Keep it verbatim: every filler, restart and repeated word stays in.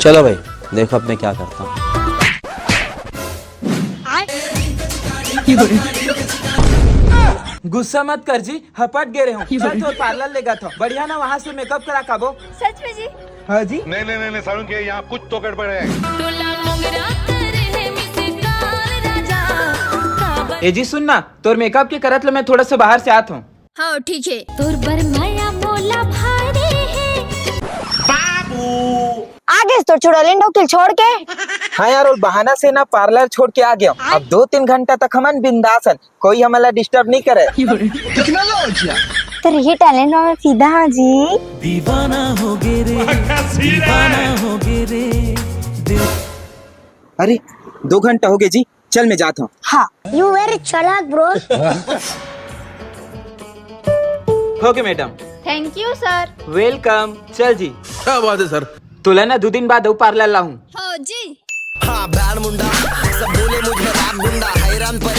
चलो भाई, देखो अब मैं क्या करता हूँ। गुस्सा मत कर जी, हपट गे रहे हूँ। चल, तोर पार्लर लेगत हँव, बढ़िया ना, वहाँ से मेकअप करा के आबो। सच में जी? हाँ जी। नहीं नहीं नहीं नहीं, सारुण के यहाँ कुछ तो गड़बड़ है। टोला मोंगरा करे है मिस कॉल राजा। काबर ए जी सुन ना, तोर मेकअप के करत ले मैं थोड़ा सा बाहर से आत हँव। हाँ ठीक है। तोर बर मया मोला भारी है। आ गेस तोर चुड़ैलिन डौकी ल छोड़ के। हाँ यार, वो बहाना से ना पार्लर छोड़ के आ गेंव। अब दो तीन घंटा तक हमन बिंदास हन, कोई हमला डिस्टर्ब नहीं करे। तोर ही टैलेंट में मैं फिदा हँव जी। दीवाना हो गे रे, दीवाना हो गे रे। अरे, दो घंटा हो गे जी, चल मैं जात हँव। हाँ। You very चालाक bro। हो गे madam. Thank you sir। Welcome। चल जी। क्या बात है सर। तोला ना दू दिन बाद अउ पार्लर लाहूँ। हो जी। हाँ बैंड मुंडा, सब बोले मुझे रैप गुंडा, हैरान परे